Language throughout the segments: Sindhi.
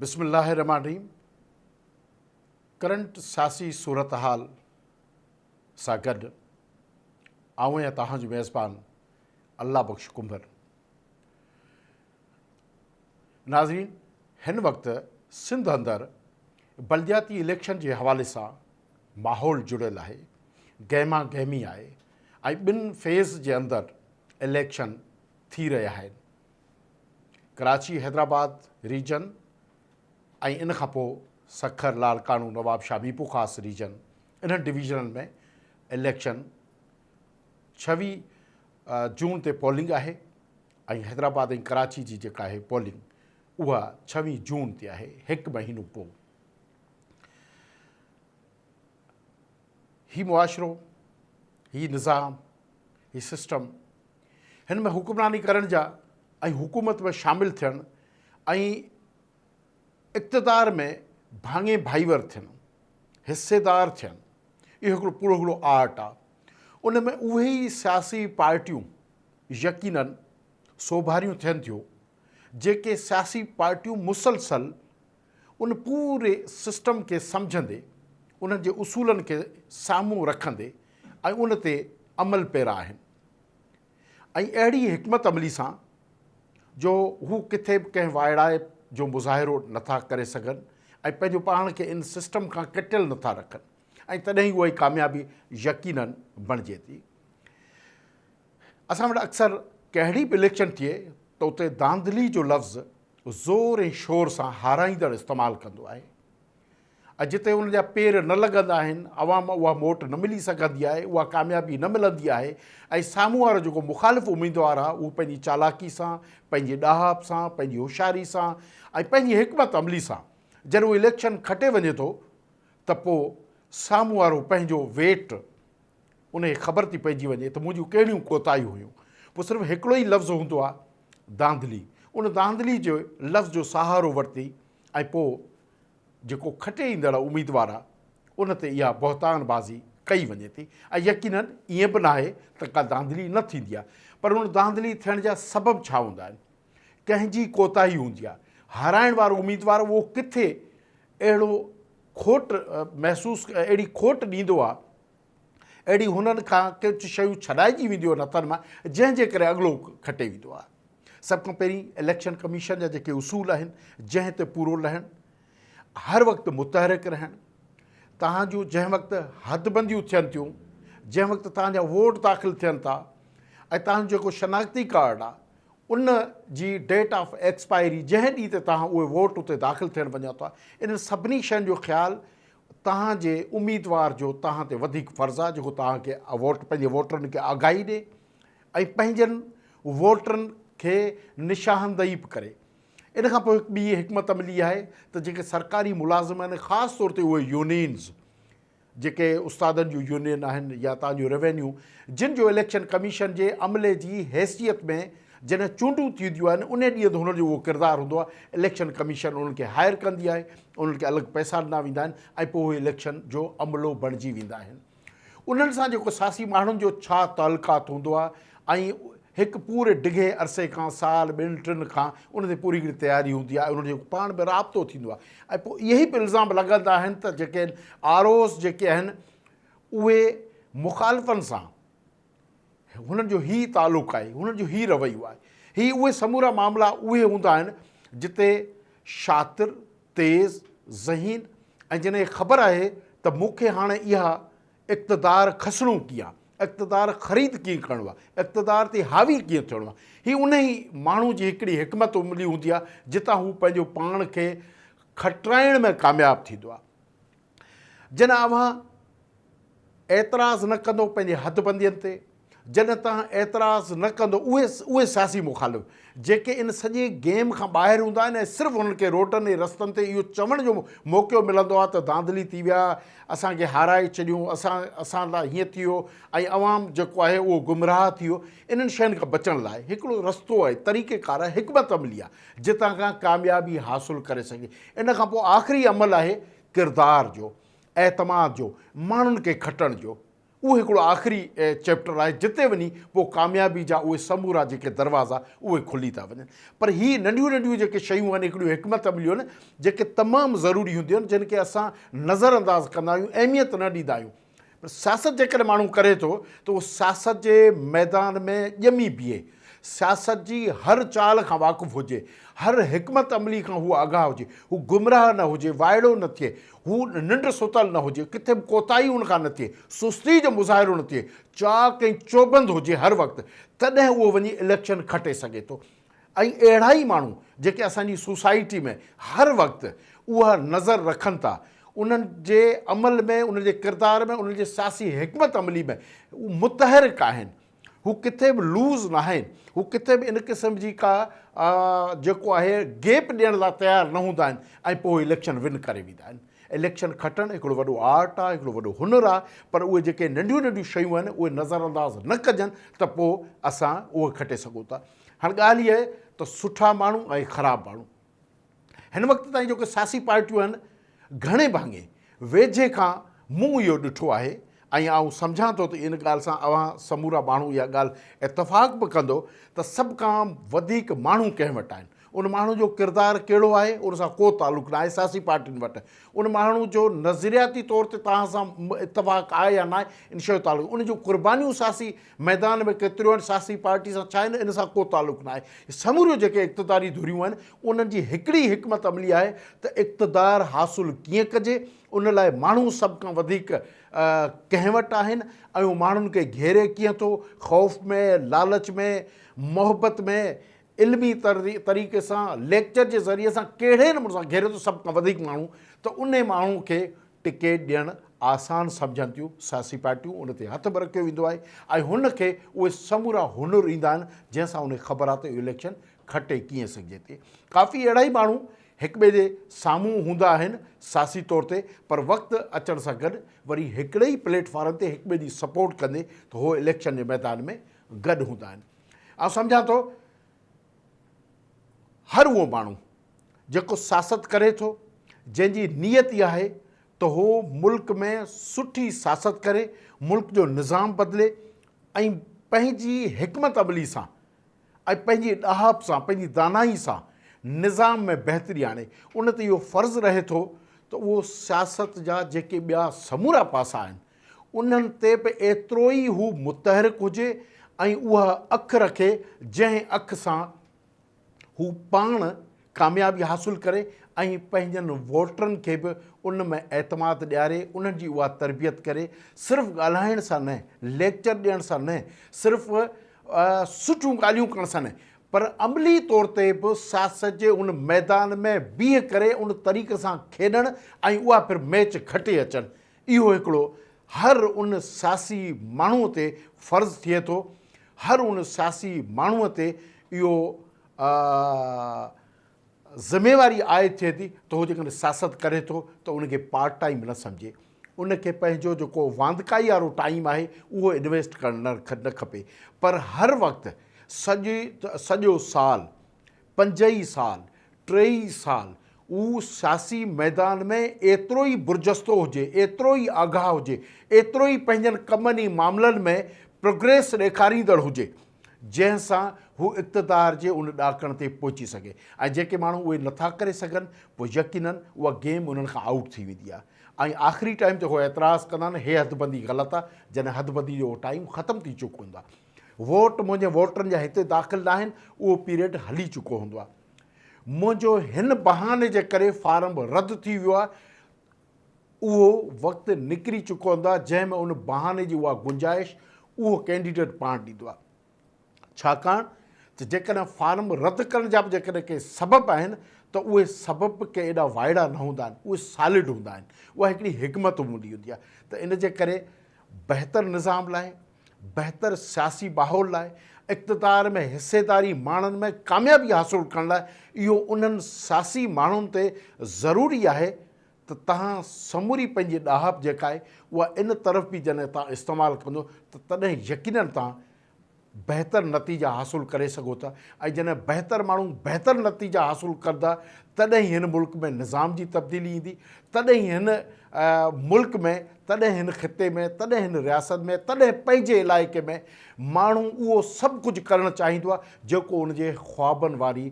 بسم الله الرحمٰن الرحيم ڪرنٽ سياسي صورتحال سان گڏ آئون آهيان توهان جو ميزبان الله بخش ڪنڀر. ناظرين هن وقت سنڌ اندر بلدياتي اليڪشن جي حوالي سان ماحول جڙيل آهي، گهما گهمي آهي ۽ ٻن فيز جي اندر اليڪشن ٿي رهيا آهن. ڪراچي حيدرآباد ريجن ۽ ان کان پوء سکر لاڙڪاڻو نوابشاهه ميرپورخاص ريجن انهن ڊويزنن ۾ اليڪشن 26 جون تي پولنگ آهي ۽ حيدرآباد ۽ ڪراچي جي جيڪا آهي پولنگ اها 26 جون تي آهي هڪ مهينو پوء هي معاشرو هي نظام هي سسٽم هن ۾ حڪمراني ڪرڻ جا ۽ حڪومت ۾ شامل ٿيڻ ۽ اقتدار ۾ ڀاڱي ڀائيور ٿيڻ، حصيدار ٿيڻ، اهو هڪڙو پورو هڪڙو آرٽ آ. ان ۾ اهي ئي سياسي پارٽيون يقينن سوڀاريون ٿين ٿيون، جيڪي سياسي پارٽيون مسلسل ان پوري سسٽم کي سمجهندي، انهن جي اصولن کي سامهون رکندي ۽ ان تي عمل پيرا آهن. ۽ اهڙي حڪمت عملي سان جو هو ڪٿي به ڪنهن وائڙائپ جو مظاهرو نٿا ڪري سگهن ۽ پنهنجو پاڻ کي ان سسٽم کان ڪٽيل نٿا رکن ۽ تڏهن ئي اها ڪاميابي يقينن بڻجي ٿي. اسان وٽ اڪثر ڪهڙي به اليڪشن ٿئي ته اتي دانڌلي جو لفظ زور ۽ شور سان هارائيندڙ استعمال ڪندو آهي. ۽ جتي ان جا پير نه لڳندا آهن، عوام اها موٽ نه ملي سگهندي آهي، اها ڪاميابي نه ملندي آهي ۽ سامهون وارو جيڪو مخالف اميدوار آهي اهو پنهنجي چالاڪي سان، پنهنجي ڏاهپ سان، پنهنجي هوشياري سان ۽ پنهنجي حڪمت عملي سان جڏهن اهو اليڪشن کٽي وڃي ٿو ته پوء سامهون وارو پنهنجو ويٽ ان کي خبر ٿي پئجي وڃي ته منهنجون ڪهڙيون ڪوتاهيون هيون. پوء صرف هڪڙو ئي لفظ هوندو آهي دانڌلي. ان دانڌلي جي لفظ جو سهارو ورتي ۽ پوء جيڪو کٽي ايندڙ اميدوار آهي ان تي اها بهتان بازي ڪئي وڃي ٿي ۽ يقينن ائين به ناهي ته ڪا ڌانڌلي نه ٿيندي آهي پر ان ڌانڌلي ٿيڻ جا سبب ڇا هوندا آهن ڪنهن جي ڪوتاهي هوندي آهي هارائڻ وارو اميدوار اهو ڪٿي اهڙو کوٽ محسوس اهڙي کوٽ ڏيندو آهي اهڙي هنن کان ڪجهه شيون ڇڏائجي وينديون آهن هٿن مان جنهن جي ڪري اڳلو کٽي ويندو آهي. سڀ کان پهرين اليڪشن ڪميشن جا جيڪي اصول آهن جنهن تي پورو لهڻ، هر وقت متحرڪ رهڻ، توهان جون جنهن وقت حدبنديون ٿين ٿيون، جنهن وقت توهان جا ووٽ داخل ٿين ٿا ۽ توهان جو جيڪو شناختي ڪارڊ آهي ان جي ڊيٽ آف ايڪسپائري جنهن ڏينهن تي توهان اهي ووٽ اتي داخل ٿيڻ وڃو ٿا انهن سڀني شين جو خيال توهان جي اميدوار جو توهان تي وڌيڪ فرض آهي جيڪو توهان کي ووٽ پنهنجي ووٽرن کي آگاهي ڏي ۽ پنهنجن ووٽرن کي نشاندهي به ڪري. ان کان پوء هڪ ٻي حڪمت عملي آهي ته جيڪي سرڪاري ملازم آهن خاص طور تي اهي يونينز جيڪي استادن جون يونين آهن يا توهان جون روينيو جن جو اليڪشن ڪميشن جي عملي جي حيثيت ۾ جڏهن چونڊون ٿينديون آهن انهي ڏينهن ته هنن جو اهو ڪردار هوندو آهي اليڪشن ڪميشن انهن کي هائر ڪندي آهي انهن کي الڳ پئسا ڏنا ويندا آهن ۽ پوء اهي اليڪشن جو عملو بڻجي ويندا آهن انهن سان جيڪو سياسي ماڻهن جو ڇا تعلقات هوندو آهي ۽ هڪ پوري ڊگهي عرصي کان سال ٻن ٽن کان ان تي پوري هڪڙي تياري هوندي آهي انهن جو پاڻ ۾ رابطو ٿيندو آهي ۽ پوء اهي به الزام لڳندا آهن ته جيڪي آر اوز جيڪي آهن اهي مخالفن سان هنن جو هي تعلق آهي، هنن جو هي رويو آهي. هي اهي سمورا معاملا اهي هوندا آهن جتي شاطر، تيز، ذهين ۽ جنھن کي خبر آهي ته مون کي هاڻي اها اقتدار کسڻو ڪيئن آهي، اقتدار خريد ڪيئن ڪرڻو آهي، اقتدار تي حاوي ڪيئن ٿيڻو آهي. هي انهي ماڻهو جي هڪڙي حڪمت عملي هوندي آهي جتان هو پنهنجو پاڻ کي کٽرائڻ ۾ ڪامياب ٿيندو آهي. جڏهن اوهان اعتراض نه ڪندو پنهنجي حد بندين تي، جڏهن توهان اعتراض نه ڪندو اهي اهي سياسي مخالف جيڪي ان سڄي گيم کان ٻاهر هوندا آهن ۽ صرف انهن کي روڊن ۽ رستن تي اهو چوڻ جو موقعو ملندو آهي ته ڌانڌلي ٿي ويا، اسان کي هارائي ڇڏيون، اسان اسان لاء هيئن ٿي ويو ۽ عوام جيڪو آهي اهو گمراهه ٿي ويو. انهن شين کان بچڻ لاء هڪڙو رستو آهي، طريقيڪار آهي، حڪمت عملي آهي جتان کان ڪاميابي حاصل ڪري سگهجي. ان کان پوء آخري عمل آهي ڪردار جو، اعتماد جو، ماڻهن کي کٽڻ جو. اهو هڪڙو آخري چيپٽر آهي جتي وڃي پوء ڪاميابي جا اهي سمورا جيڪي دروازا اهي کلي ٿا وڃن. پر هي ننڍيون ننڍيون جيڪي شيون آهن هڪڙيون حڪمت عمليون آهن جيڪي تمام ضروري هونديون آهن جن کي اسان نظر انداز ڪندا آهيون اهميت نه ڏيندا آهيون. پر سياست جيڪڏهن ماڻهو ڪري ٿو ته اهو سياست جي ميدان ۾ ڄمي بيهي، سياست جي هر چال کان واقف هجي، هر حڪمت عملي کان هو آگاهه هجي، هو گمراهه نه هجي، وائڙو نه ٿئي، هو ننڊ ستل نه هجي، ڪٿي به ڪوتاهي هن کان نه ٿئي، سستي جو مظاهرو نه ٿئي، چاڪ ۽ چوبند هجي هر وقت، تڏهن اهو وڃي اليڪشن کٽي سگهي ٿو. ۽ اهڙا ئي ماڻهو جيڪي اسان جي سوسائٽي ۾ هر وقت اها نظر رکن ٿا، انهن جي عمل ۾، انهن جي ڪردار ۾، انهن جي سياسي حڪمت عملي ۾ هو متحرڪ آهن، هو ڪٿي به لوز ناهن، هو ڪٿي به ان قسم جي ڪا جيڪو آهي گيپ ڏيڻ لاء تيار نه هوندا آهن ۽ پوء اليڪشن ون ڪري ويندا آهن. اليڪشن کٽڻ هڪڙو وڏو آرٽ آهي، هڪڙو وڏو هنر آهي، پر اهي جيڪي ننڍيون ننڍيون شيون آهن اهي نظرانداز نه ڪجن ته پوء اسان اهي کٽي سگهون ٿا. هاڻ ڳالهه هيء آهي ته سٺا ماڻهو ۽ خراب ماڻهو هن وقت تائين جيڪي سياسي پارٽيون آهن گهڻي ڀاڱي ويجهي کان مون اهو ڏٺو آهي ۽ آئون سمجهان ٿو ته ان ڳالهه سان اوهان سمورا ماڻهو اها ڳالهه اتفاق به ڪندو ته سڀ کان وڌيڪ ماڻهو ڪنهن وٽ آهن ان ماڻهو جو ڪردار ڪهڙو آهي ان سان ڪو تعلق نه آهي سياسي پارٽين وٽ ان ماڻهو جو نظرياتي طور تي توهان سان اتفاق آهي يا ناهي ان شيء جو تعلق ان جون قربانيون سياسي ميدان ۾ ڪيتريون آهن سياسي پارٽي سان ڇا آهن ان سان ڪو تعلق ناهي سموريون جيڪي اقتداري ڌريون آهن انهن جي هڪڙي حڪمت عملي آهي ته اقتدار حاصل ڪيئن ڪجي ان لاء ماڻهو سڀ کان وڌيڪ ڪنهن وٽ آهن ۽ اهو ماڻهن کي گهيري ڪيئن ٿو خوف ۾ لالچ ۾ محبت ۾ علمي طريقي سان ليڪچر جي ذريعي سان ڪهڙي نموني سان گهيري ٿو سڀ کان وڌيڪ ماڻهو ته ان ماڻهو کي ٽڪيٽ ڏيڻ آسان سمجهن ٿيون سياسي پارٽيون ان تي هٿ به رکيو ويندو آهي ۽ هن کي اهي سمورا هنر ايندا آهن جنهن سان ان کي خبر آهي ته اهو اليڪشن کٽي ڪيئن سگهجي ٿي. ڪافي اهڙا ئي ماڻهو هڪ ٻئي جي سامهون هوندا آهن سياسي طور تي پر وقت اچڻ سان گڏ وري هڪڙي ئي پليٽ فارم تي هڪ ٻئي جي سپورٽ ڪندي ته هو اليڪشن جي ميدان ۾ گڏ هوندا آهن. آئون سمجهان ٿو هر اهو ماڻهو جيڪو سياست ڪري ٿو جنهن جي نيت اها آهي ته هو ملڪ ۾ سٺي سياست ڪري ملڪ جو نظام بدلي ۽ پنهنجي حڪمت عملي سان ۽ پنهنجي ڏاهپ سان پنهنجي دانائي سان نظام ۾ بهتري آڻي ان تي اهو فرض رهي ٿو ته اهو سياست جا جيڪي ٻيا سمورا پاسا آهن انهن تي به ايترو ئي هو متحرڪ هجي ۽ اها اک رکي جنهن اک سان هو پاڻ ڪاميابي حاصل ڪري ۽ پنهنجن ووٽرن کي به ان ۾ اعتماد ڏياري انهن جي اها تربيت ڪري صرف ڳالهائڻ سان نه ليڪچر ڏيڻ سان نه صرف سٺيون ڳالهيون ڪرڻ سان نه پر عملي طور تي به سياست جي ان ميدان ۾ بيهه ڪري ان طريقي سان کيڏڻ ۽ اها پھر ميچ کٽي اچڻ اهو هڪڙو هر ان سياسي ماڻهوء تي فرض ٿئي ٿو، هر ان سياسي ماڻهوء تي اهو ذميواري عائد ٿئي ٿي ته هو جيڪڏهن سياست ڪري ٿو ته ان کي پارٽ ٽائيم نه سمجهي، ان کي پنهنجو جيڪو واندڪائي وارو ٽائيم آهي اهو انويسٽ ڪرڻ نه کپي پر هر وقت سڄي سڄو سال پنج ئي سال، ٽي ئي سال هو سياسي ميدان ۾ ايترو ئي برجستو هجي، ايترو ئي آگاهه هجي، ايترو ئي پنهنجن ڪمن ۽ معاملن ۾ پروگريس ڏيکاريندڙ هجي، جنهن سان هو اقتدار جي ان ڏاڪڻ تي پهچي سگهي ۽ جيڪي ماڻهو اهي نٿا ڪري سگهن پوء يقينن اها گيم انهن کان آئوٽ ٿي ويندي آهي ۽ آخري ٽائيم تي هو اعتراض ڪندا آهن هي حدبندي غلط آهي، جڏهن حدبندي جو اهو ٽائيم ختم ٿي چڪو هوندو آهي. ووٽ منهنجي ووٽرن جا هتي داخل ناهن اهو پيريڊ هلي چڪو هوندو آهي منهنجو هن بهاني جي ڪري فارم رد ٿي ويو آهي اهو وقت نڪري چڪو هوندو آهي جنهن ۾ ان بهاني جي اها گنجائش اهو ڪينڊيڊيٽ پاڻ ڏيندو آهي ڇاڪاڻ ته جيڪڏهن فارم رد ڪرڻ جا به جيڪڏهن ڪي سبب آهن ته اهي سبب به ڪي ايڏا وائڙا نه هوندا آهن اهي سالڊ هوندا آهن اها هڪڙي حڪمت هوندي هوندي آهي ته ان جي ڪري بهتر نظام لاء بهتر سياسي ماحول لاء اقتدار ۾ حصيداري ماڻڻ ۾ ڪاميابي حاصل ڪرڻ لاء اهو انهن سياسي ماڻهن تي ضروري آهي ته توهان سموري پنهنجي ڏاهپ جيڪا آهي اها ان طرف به جڏهن توهان استعمال ڪندو ته تڏهن يقينن توهان بهتر نتيجا حاصل ڪري سگهو ٿا ۽ جڏهن بهتر ماڻهو بهتر نتيجا حاصل ڪندا تڏهن ئي هن ملڪ ۾ نظام جي تبديلي ايندي، تڏهن ئي هن ملڪ ۾، تڏهن هن خطي ۾، تڏهن هن رياست ۾، تڏهن پنهنجي علائقي ۾ ماڻهو اهو سڀ ڪجهه ڪرڻ چاهيندو آهي جيڪو ان جي خوابن واري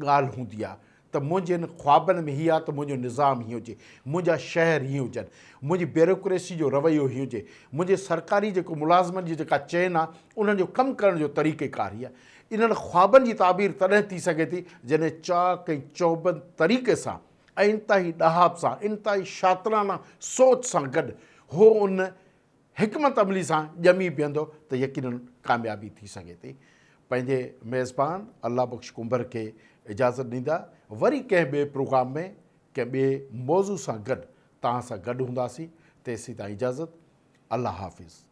ڳالهه هوندي آهي ته منهنجن خوابن ۾ هي آهي ته منهنجو نظام هيئن هجي، منهنجا شهر هيئن هجن، منهنجي بيوروڪريسي جو رويو هيئن هجي، منهنجي سرڪاري جيڪو ملازمن جي جيڪا چين آهي انهن جو ڪم ڪرڻ جو طريقيڪار هي آهي. انهن خوابن جي تعبير تڏهن ٿي سگهي ٿي جڏهن چاڪ ۽ چوبند طريقي سان ۽ انتهائي ڏاهپ سان، انتهائي شاطرانه سوچ سان گڏ هو ان حڪمت عملي سان ڄمي بيهندو ته يقينن ڪاميابي ٿي سگهي ٿي. پنهنجي ميزبان الله بخش ڪنڀر کي اجازت ڏيندا. وري ڪنهن ٻئي پروگرام ۾ ڪنهن ٻئي موضوع سان گڏ توهان سان گڏ هونداسين. تيسين تائين اجازت. الله حافظ.